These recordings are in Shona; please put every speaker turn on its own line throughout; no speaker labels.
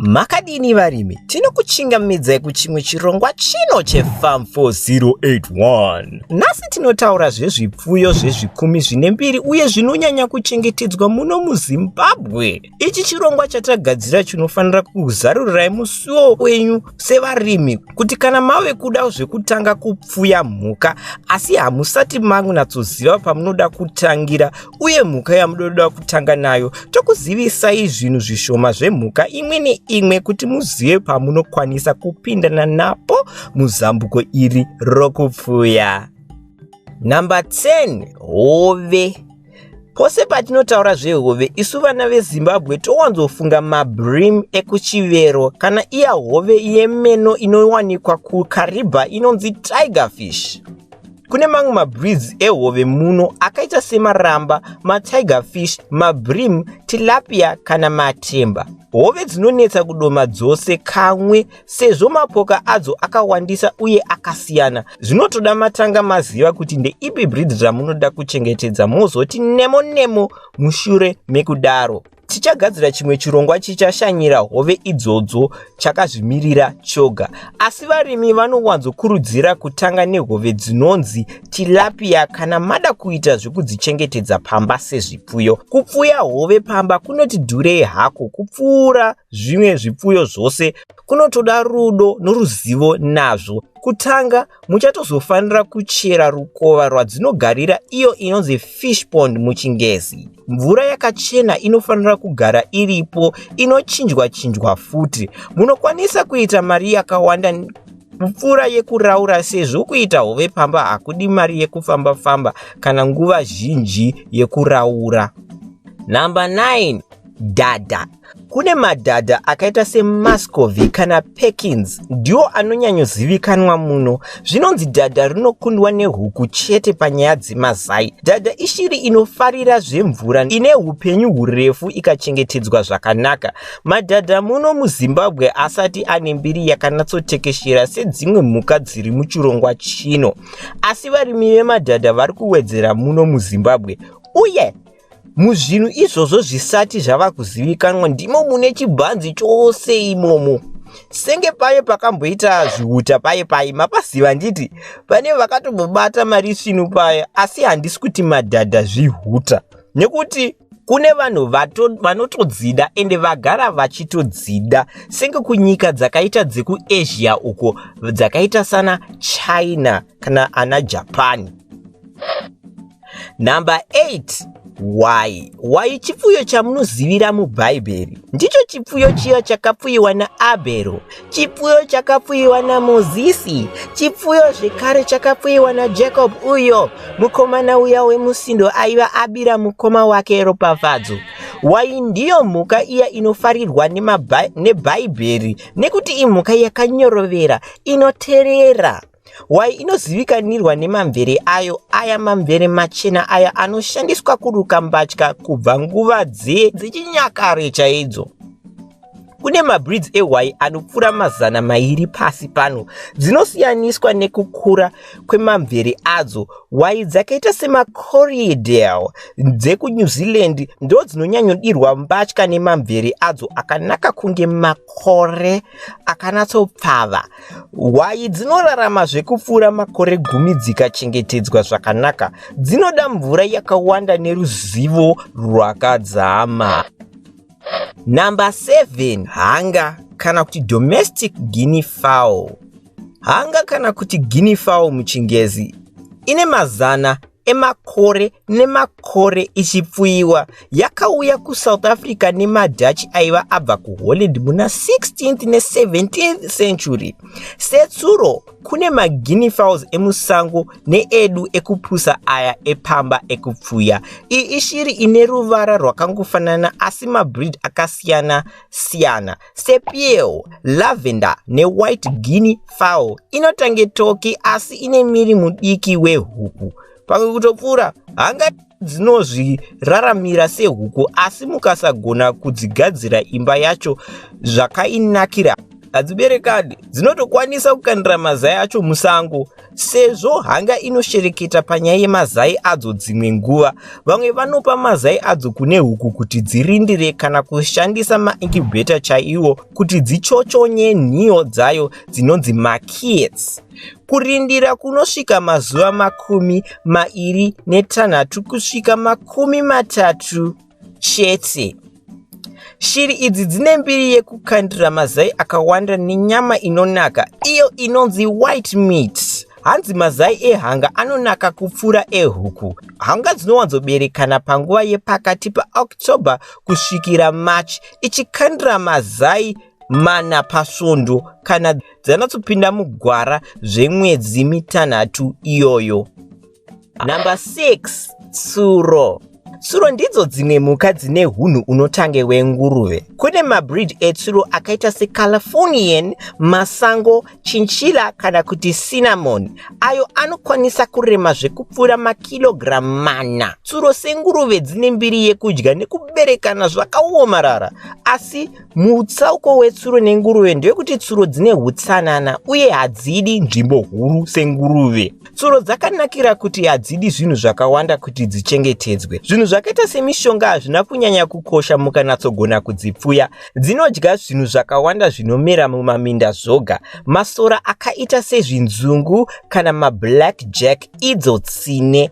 Makadini varimi, tinokuchingamidzai kuchimwe chirongwa chino cheFarm 4081. Nhasi tinotaura zvezvipfuyo zvezvikumi zvine mbiri uye zvinonyanya kuchengetedzwa muno muZimbabwe. Ichi chirongwa chatagadzira chinofanira kukuzarurirai musuwo wenyu sevarimi kuti kana mave kuda zvekutanga kupfuya mhuka asi hamusati manatsoziva pamunoda kutangira uye mhuka yamunoda kutanga nayo, tokuzivisai zvinhu zvishoma zvemhuka imwe neimwe kuti muzive pamunokwanisa kupindana napo muzambuko iri rokupfuya. Namba 10, hove. Pose patinotaura zvehove, isu vana veZimbabwe towanzofunga mabrim ekuChivero kana iya hove yemeno inowanikwa kuKariba inonzi tiger fish. Kune mamwe mabreeds ehove muno akaita semaramba, matiger fish, mabrim, tilapia kana matemba. Hove dzinonetsa kudoma dzose kamwe sezvo mapoka adzo akawandisa uye akasiyana. Zvinotoda matanga maziva kuti ndeipi breed ramunoda kuchengetedza mozoti nemo nemo mushure mekudaro. Tichagadzira chimwe chirongwa chichashanyira hove idzodzo chakazvimirira choga. Asi varimi vanowanzokurudzira kutanga nehove dzinonzi tilapia kana mada kuita zvekudzichengetedza pamba sezvipfuyo. Kupfuya hove pamba kunoti dhurei hako kupfuura zvimwe zvipfuyo zvose, kunotoda rudo noruzivo nazvo. Kutanga muchatozofanira kuchera rukova rwadzinogarira iyo inonzi fish pond muchingezi. Mvura yakachena inofanira kugara iripo, inochinjwa chinjwa futi. Munokwanisa kuita mari yakawanda kupfuura yekuraura sezvo kuita hove pamba hakudi mari yekufamba famba kana nguva zhinji yekuraura. Namba 9, dhadha. Kune madhadha akaita seMuscovy kana Perkins ndiwo anonyanyozivikanwa muno. Zvinonzi dhadha rinokundwa nehuku chete panyaya dzemazai. Dhadha ishiri inofarira zvemvura ine upenyu hurefu ikachengetedzwa zvakanaka. Madhadha muno muZimbabwe asati ane mbiri yakanatsotekeshera sedzimwe mhuka dziri muchirongwa chino. Asi varimi vemadhadha vari kuwedzera muno muZimbabwe uye muzvinhu izvozvo zvisati zvava kuzivikanwa ndimo mune chibhanzi chose imomo. Senge paye pakamboita zvihuta paye paye mapaziva nditi pane vakatombobata mari svinu paya, asi handisi kuti madhadha zvihuta nekuti kune vanhu vanotodzida ende vagara vachitodzida senge kunyika dzakaita dzekuAsia uko dzakaita sana China kana ana Japan. Namba 8, hwai. Hwai chipfuyo chamunozivira muBhaibheri. Ndicho chipfuyo chiya chakapfuyiwa naAbhero, chipfuyo chakapfuyiwa naMozisi, chipfuyo zvekare chakapfuyiwa naJacob uyo mukomana uya wemusindo aiva abira mukoma wake ropafadzo. Hwai ndiyo mhuka iya inofarirwa neBhaibheri nekuti imhuka yakanyorovera, inoterera. Hwai inozivikanirwa nemamvere ayo, aya mamvere machena aya anoshandiswa kuruka mbatya kubva nguva dzechinyakare chaidzo. Kune mabreeds ehwai anopfuura 200 pasi pano, dzinosiyaniswa nekukura kwemamvere adzo. Hwai dzakaita semaCorriedale dzekuNew Zealand ndo dzinonyanyodirwa mbatya nemamvere adzo akanaka kunge makore akanatsopfava. Hwai dzinorarama zvekupfuura makore 10 dzikachengetedzwa zvakanaka. Dzinoda mvura yakawanda neruzivo rwakadzama. Namba 7, hanga kana kuti domestic guinea fowl. Hanga kana kuti guinea fowl muchingezi ine mazana emakore nemakore ichipfuyiwa. Yakauya kuSouth Africa nemaDutch aiva abva kuHolland muna 16th ne17th century. Setsuro kune maguinea fowls emusango needu ekupusa aya epamba ekupfuya. Iyi ishiri ine ruvara rwakangofanana asi mabreed akasiyana siyana sepiel, lavender newhite guinea fowl. Inotange toki asi ine miri mudiki wehuku. Pamwe kutopfuura, hanga dzinozviraramira sehuku asi mukasagona kudzigadzira imba yacho zvakainakira Hadziberekani, dzinotokwanisa kukandira mazai acho musango. Sezvo hanga inoshereketa panyaya yemazai adzo dzimwe nguva, vamwe vanopa mazai adzo kune huku kuti dzirindire kana kushandisa maincubator chaiwo kuti dzichochonye nhiyo dzayo dzinonzi makiets. Kurindira kunosvika mazuva 26 kusvika 30 chete. Shiri idzi dzine mbiri yekukandira mazai akawanda nenyama inonaka iyo inonzi white meat. Hanzi mazai ehanga anonaka kupfuura ehuku. Hanga dzinowanzoberekana panguva yepakati paOctober kusvikira March ichikandira mazai mana pasvondo kana dzanatsopinda mugwara zvemwedzi mitanhatu iyoyo. Number 6, tsuro. Tsuro ndidzo dzimwe mhuka dzine hunhu unotange wenguruve. Kune mabreed etsuro akaita seCalifornian, masango, chinchilla kana kuti cinnamon ayo anokwanisa kurema zvekupfuura makilogiramu 4. Tsuro senguruve dzine mbiri yekudya nekuberekana zvakaomarara, asi mutsauko wetsuro nenguruve ndewekuti tsuro dzine hutsanana uye hadzidi nzvimbo huru senguruve. Tsuro dzakanakira kuti hadzidi zvinhu zvakawanda kuti dzichengetedzwe. Zvinhu zvakaita semishonga hazvina kunyanya kukosha mukanatsogona kudzipfuya. Dzinodya zvinhu zvakawanda zvinomera mumaminda zvoga. Masora akaita sezvinzungu kana mablack jack idzo tsine.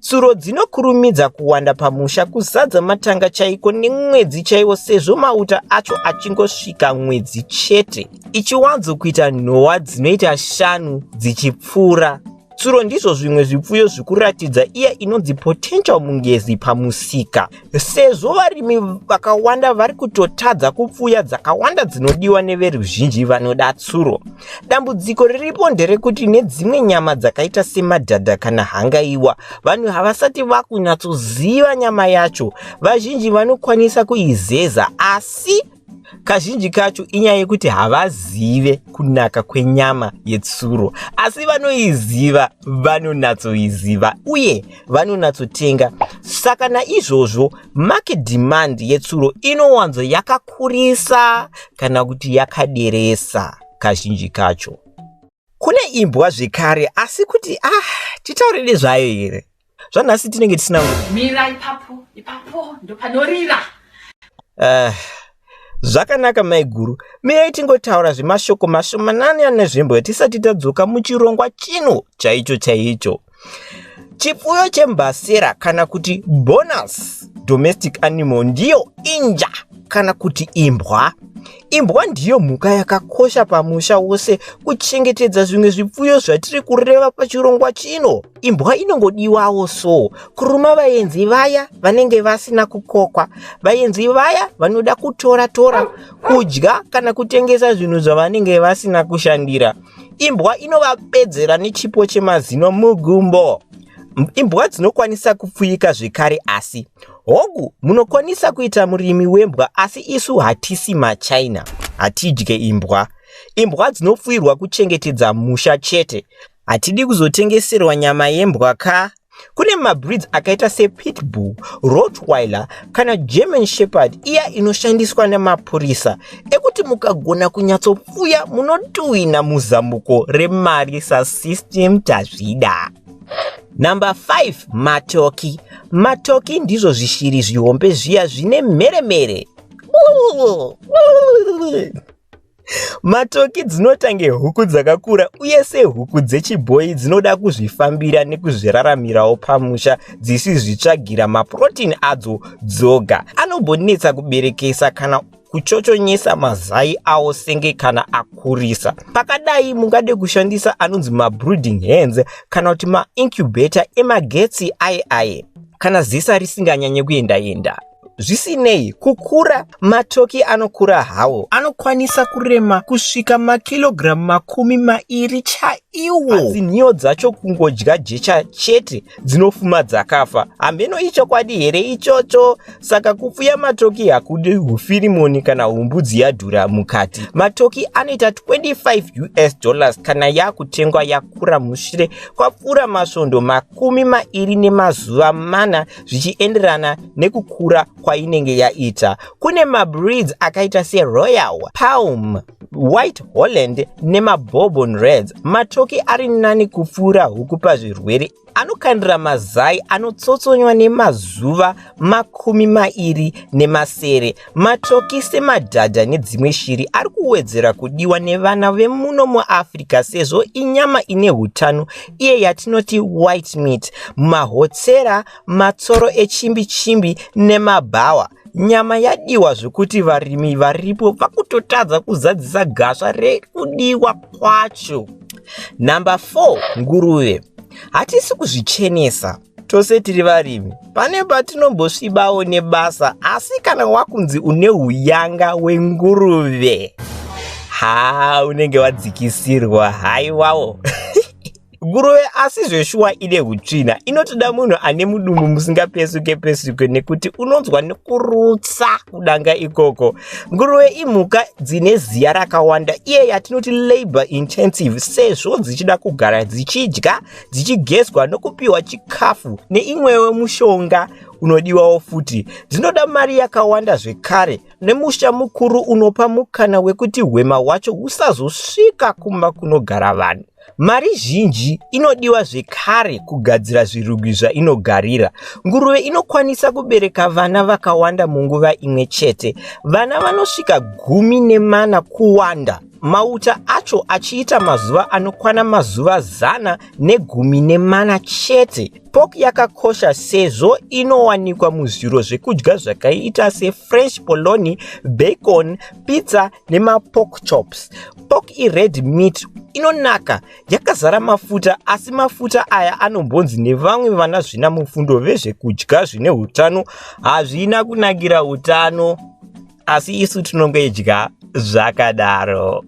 Tsuro dzinokurumidza kuwanda pamusha kuzadza matanga chaiko nemwedzi chaiwo sezvo mauta acho achingosvika mwedzi chete. Ichiwanzo kuita nhowa dzinoita shanu dzichipfuura. Tsuro ndizvo zvimwe zvipfuyo zvikuratidza iya inonzi potential mungezi pamusika sezvo varimi vakawanda vari kutotadza kupfuya dzakawanda dzinodiwa neveruzhinji vanoda tsuro. Dambudziko riripo nderekuti nedzimwe nyama dzakaita semadhadha kana hangaiwa, vanhu havasati vakunyatsoziva nyama yacho. Vazhinji vanokwanisa kuizeza asi kazhinji kacho inyaya yekuti havazive kunaka kwenyama yetsuro, asi vanoiziva vanonatsoiziva uye vanonatsotenga. Saka naizvozvo market demand yetsuro inowanzo yakakurisa kana kuti yakaderesa kazhinji kacho. Kune imbwa zvekare, asi kuti titaure nezvayo here? Zvanhasi tinenge tisina nguva.
Mira ipapo, ipapo ndopanorira.
Zvakanaka maiguru, mirai tingotaura zvemashoko mashomanani anezvembwa tisati tadzoka muchirongwa chino chaicho chaicho. Chipfuyo chembasera kana kuti bonus domestic animal ndiyo inja kana kuti imbwa. Imbwa ndiyo mhuka yakakosha pamusha wose kuchengetedza zvimwe zvipfuyo zvatiri kureva pachirongwa chino. Imbwa inongodiwawo so kuruma vaenzi vaya vanenge vasina kukokwa, vaenzi vaya vanoda kutora tora, kudya kana kutengesa zvinhu zvavanenge vasina kushandira. Imbwa inovapedzera nechipo chemazino mugumbo. Imbwa dzinokwanisa kupfuyika zvekare, asi hongu munokwanisa kuita murimi wembwa, asi isu hatisi maChina, hatidye imbwa. Imbwa dzinopfuyirwa kuchengetedza musha chete. Hatidi kuzotengeserwa nyama yembwa ka. Kune mabreeds akaita sepitbull, Rottweiler kana German Shepherd iya inoshandiswa nemapurisa ekuti mukagona kunyatsopfuya munotuwina muzambuko remari sasystem tazvida. Number 5, matoki. Matoki ndizvo zvishiri zvihombe zviya zvine mheremhere. Matoki dzinotange huku dzakakura uye sehuku dzechibhoyi dzinoda kuzvifambira nekuzviraramirawo pamusha dzisizvitsvagira maprotein adzo dzoga. Anombonetsa kuberekesa kana kuchochonyesa mazai awo senge kana akurisa. Pakadai mungade kushandisa anonzi mabrooding hens kana kuti maincubator emagetsi aye aye kana zisa risinganyanye kuenda enda. Zvisinei, kukura, matoki anokura hawo anokwanisa kurema kusvika makilogiramu 20 iwo. Asi nhiyo dzacho kungodya jecha chete dzinofuma dzakafa. Hameno ichokwadi here ichocho? Saka kupfuya matoki hakudi hufirimoni kana humbudzi yadhura mukati. Matoki anoita 25 US dollars kana yakutengwa yakura mushure kwapfuura masvondo 24 zvichienderana nekukura kwainenge yaita. Kune mabreeds akaita seRoyal, Palm, White Holland nemaBourbon Reds. Matoki ari nani kupfuura huku pazvirwere. Anokandira mazai anotsotsonywa nemazuva 27. Matoki semadhadha nedzimwe shiri ari kuwedzera kudiwa nevana vemuno muAfrica sezvo inyama ine hutano iye yatinoti white meat. Mahotsera, matsoro echimbi chimbi nemabhawa. Nyama yadiwa zvokuti varimi varipo vakutotadza kuzadzisa gasva rekudiwa kwacho. Namba 4, nguruve. Hatisi kuzvichenesa tose tiri varimi, pane patinombosvibawo nebasa, asi kana wakunzi une huyanga wenguruve, ha, unenge wadzikisirwa. Haiwawo. Nguruve asi zveshuwa ine hutsvina, inotoda munhu ane mudumbu musingapesuke pesuke nekuti unonzwa nekurutsa kudanga ikoko. Nguruve imhuka dzine ziya rakawanda, iye yatinoti labor intensive, sezvo dzichida kugara dzichidya, dzichigezwa nokupiwa chikafu neimwewo mushonga unodiwawo futi. Dzinoda mari yakawanda zvekare, nemusha mukuru unopa mukana wekuti hwema hwacho husazosvika kumba kunogara vanhu. Mari zhinji inodiwa zvekare kugadzira zvirugwi zvainogarira. Nguruve inokwanisa kubereka vana vakawanda munguva imwe chete. Vana vanosvika 14 kuwanda. Mauta acho achiita mazuva anokwana mazuva 114 chete. Pork yakakosha sezvo inowanikwa muzviro zvekudya zvakaita sefrench polony, bacon, pizza nemapork chops. Pork ired meat inonaka, yakazara mafuta, asi mafuta aya anombonzi nevamwe vana zvina mufundo vezvekudya zvine utano hazvina kunakira utano, asi isu tinongoidya zvakadaro.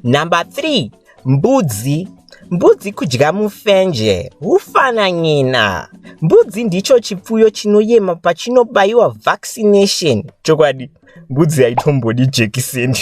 Namba 3, mbudzi. Mbudzi kudya mufenje, hufananyina. Mbudzi ndicho chipfuyo chinoyema pachinobayiwa vaccination. Chokwadi, mbudzi haitombodi jekiseni,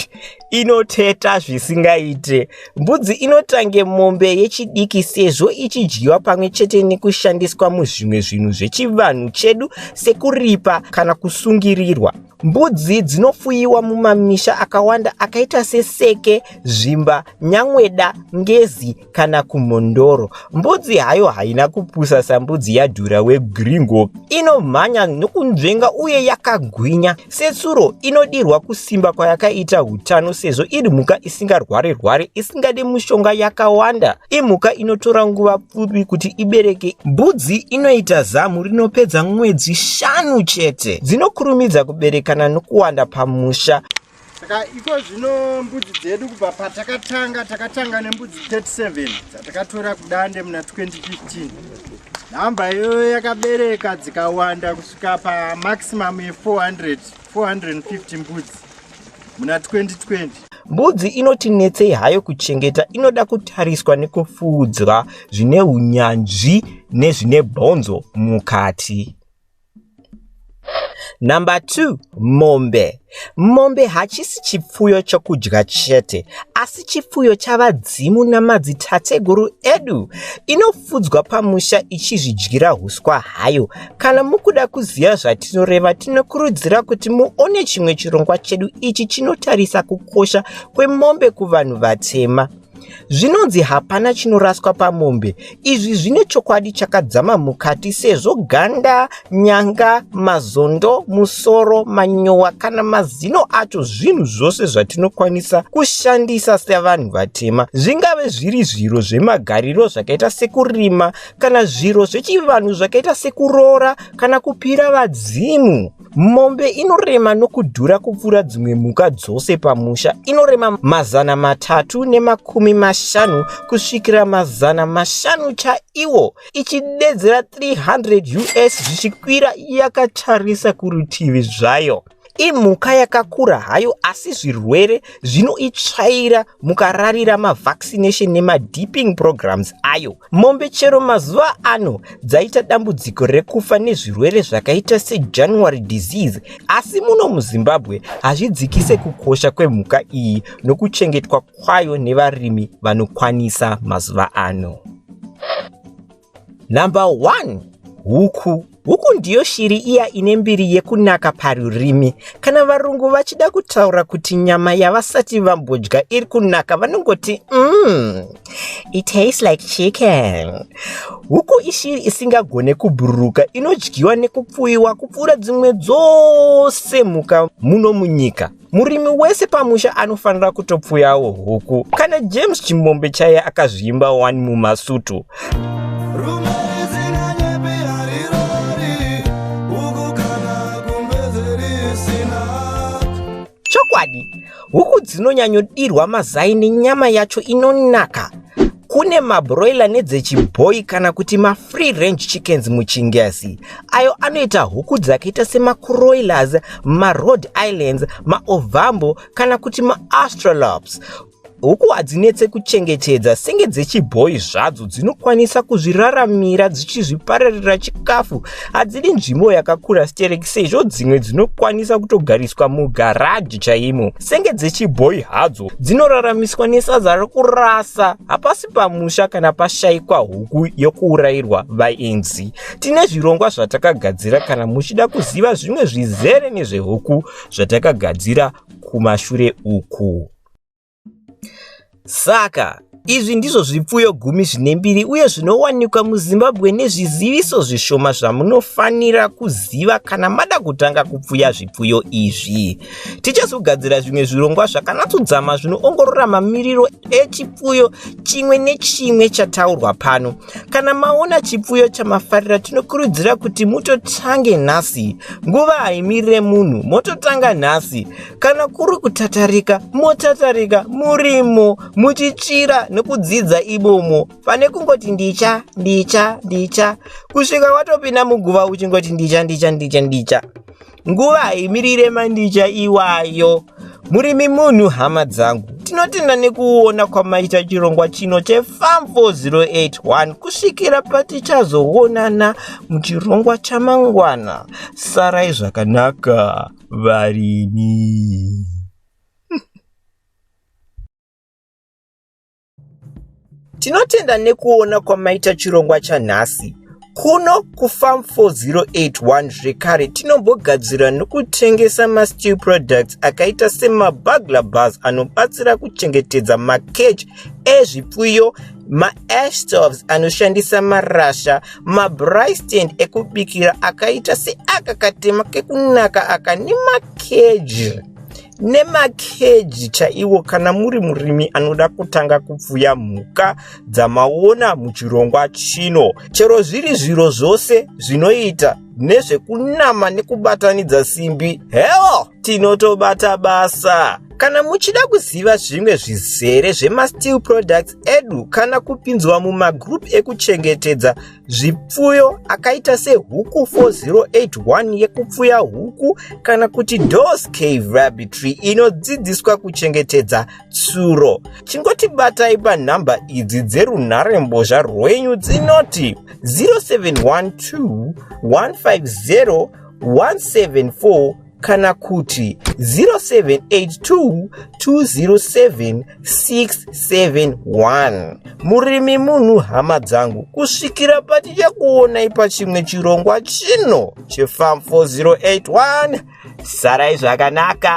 inoteta zvisingaite. Mbudzi inotange mombe yechidiki sezvo ichidyiwa pamwe chete nekushandiswa muzvimwe zvinhu zvechivanhu chedu sekuripa kana kusungirirwa. Mbudzi dzinofuyiwa mumamisha akawanda akaita seSeke, Zvimba, Nyamweda, Ngezi kana kuMhondoro. Mbudzi hayo haina kupusa sambudzi yadhura wegringo, inomhanya nokunzvenga uye yakagwinya. Setsuro inodirwa kusimba kwayakaita hutano sezvo iri mhuka isingarware-rware, isingade mushonga yakawanda. Imhuka inotora nguva pfupi kuti ibereke. Mbudzi inoita zamu rinopedza mwedzi 5 chete. Dzinokurumidza kuberekana nokuwanda pamusha.
Saka iko zvino mbudzi dzedu kubva patakatanga, takatanga nembudzi 37 dzatakatora kuDande muna 2015. Nhamba iyoyo yakabereka dzikawanda kusvika pamaximum ye400 450 mbudzi muna 2020.
Mbudzi inoti netsei hayo kuchengeta, inoda kutariswa nekufuudzwa zvine unyanzvi nezvine bhonzo mukati. Namba 2, mombe. Mombe hachisi chipfuyo chokudya chete, asi chipfuyo chavadzimu namadzitateguru edu. Inofudzwa pamusha ichizvidyira huswa hayo. Kana mukuda kuziva zvatinoreva, tinokurudzira kuti muone chimwe chirongwa chedu ichi chinotarisa kukosha kwemombe kuvanhu vatema. Zvinonzi hapana chinoraswa pamombe. Izvi zvine chokwadi chakadzama mukati sezvo ganda, nyanga, mazondo, musoro, manyowa kana mazino acho zvinhu zvose zvatinokwanisa kushandisa sevanhu vatema. Zvingave zviri zviro zvemagariro zvakaita sekurima kana zviro zvechivanhu zvakaita sekuroora kana kupira vadzimu. Mombe inorema nokudhura kupfuura dzimwe mhuka dzose pamusha. Inorema 350 kusvikira 500 chaiwo, ichidedzera 300 US zvichikwira yakatarisa kurutivi zvayo. Imhuka yakakura hayo asi zvirwere zvinoitsvaira mukararira mavaccination nemadipping programs ayo. Mombe chero mazuva ano dzaita dambudziko rekufa nezvirwere zvakaita seJanuary disease asi muno muZimbabwe hazvidzikise kukosha kwemhuka iyi nokuchengetwa kwayo nevarimi vanokwanisa mazuva ano. Number 1 huku. Huku ndiyo shiri iya ine mbiri yekunaka parurimi. Kana varungu vachida kutaura kuti nyama yavasati vambodya iri kunaka vanongoti it tastes like chicken. Huku ishiri isingagone kubhururuka inodyiwa nekupfuyiwa kupfuura dzimwe dzose mhuka muno munyika. Murimi wese pamusha anofanira kutopfuyawo huku. Kana James Chimombe chaiye akazviimba wani mumasutu. Chokwadi, huku dzinonyanyodirwa mazai nenyama yacho inonaka. Kune mabroiler nedzechibhoyi kana kuti mafree range chickens muchingezi ayo anoita huku dzakaita semacroilers, marhode islands, maovambo kana kuti maaustralorps. Huku hadzinetse kuchengetedza senge dzechibhoyi zvadzo dzinokwanisa kuzviraramira dzichizvipararira chikafu. Hadzidi nzvimbo yakakura stereki sezvo dzimwe dzinokwanisa kutogariswa mugaraji chaimo. Senge dzechibhoyi hadzo dzinoraramiswa nesadza rekurasa. Hapasi pamusha kana pashaikwa huku yokuurayirwa vaenzi. Tine zvirongwa zvatakagadzira kana muchida kuziva zvimwe zvizere nezvehuku zvatakagadzira kumashure uku. Saka izvi ndizvo zvipfuyo gumi zvine mbiri uye zvinowanikwa muZimbabwe nezviziviso zvishoma zvamunofanira kuziva kana mada kutanga kupfuya zvipfuyo izvi. Tichazogadzira zvimwe zvirongwa zvakanatsodzama zvinoongorora mamiriro echipfuyo chimwe nechimwe chataurwa pano. Kana maona chipfuyo chamafarira tinokurudzira kuti mutotange nhasi. Nguva haimirire munhu, mototanga nhasi. Kana kuri kutatarika, motatarika murimo muchitsvira nekudzidza imomo pane kungoti ndicha ndicha ndicha kusvika watopinda muguva uchingoti ndicha ndicha ndicha ndicha. Nguva haimirire mandicha iwayo. Murimi munhu hama dzangu. Tinotenda nekuona kwamaita chirongwa chino cheFarm 4081 kusvikira patichazoonana muchirongwa chamangwana. Sarai zvakanaka varimi. Tinotenda nekuona kwamaita chirongwa chanhasi. Kuno kuFarm 4081 zvekare tinombogadzira nokutengesa masteel products akaita semabugler bars anobatsira kuchengetedza macage ezvipfuyo, maash stoves anoshandisa marasha, mabraai stand ekubikira akaita seaka katema kekunaka aka nemakeji. Nemakeji chaiwo kana muri murimi anoda kutanga kupfuya mhuka dzamaona muchirongwa chino. Chero zviri zviro zvose zvinoita nezvekunama nekubatanidza simbi, hewo tinotobata basa. Kana muchida kuziva zvimwe zvizere zvemasteel products edu kana kupinzwa mumagroup ekuchengetedza zvipfuyo akaita sehuku 4081 yekupfuya huku kana kuti Dos Cave Rabbitry inodzidziswa kuchengetedza tsuro, chingotibatai panhamba idzi dzerunharembozha rwenyu dzinoti 0712 150 174 kana kuti 0782 207 671. Murimi munhu hama dzangu, kusvikira patichakuonai pachimwe chirongwa chino cheFarm 4081, sarai zvakanaka.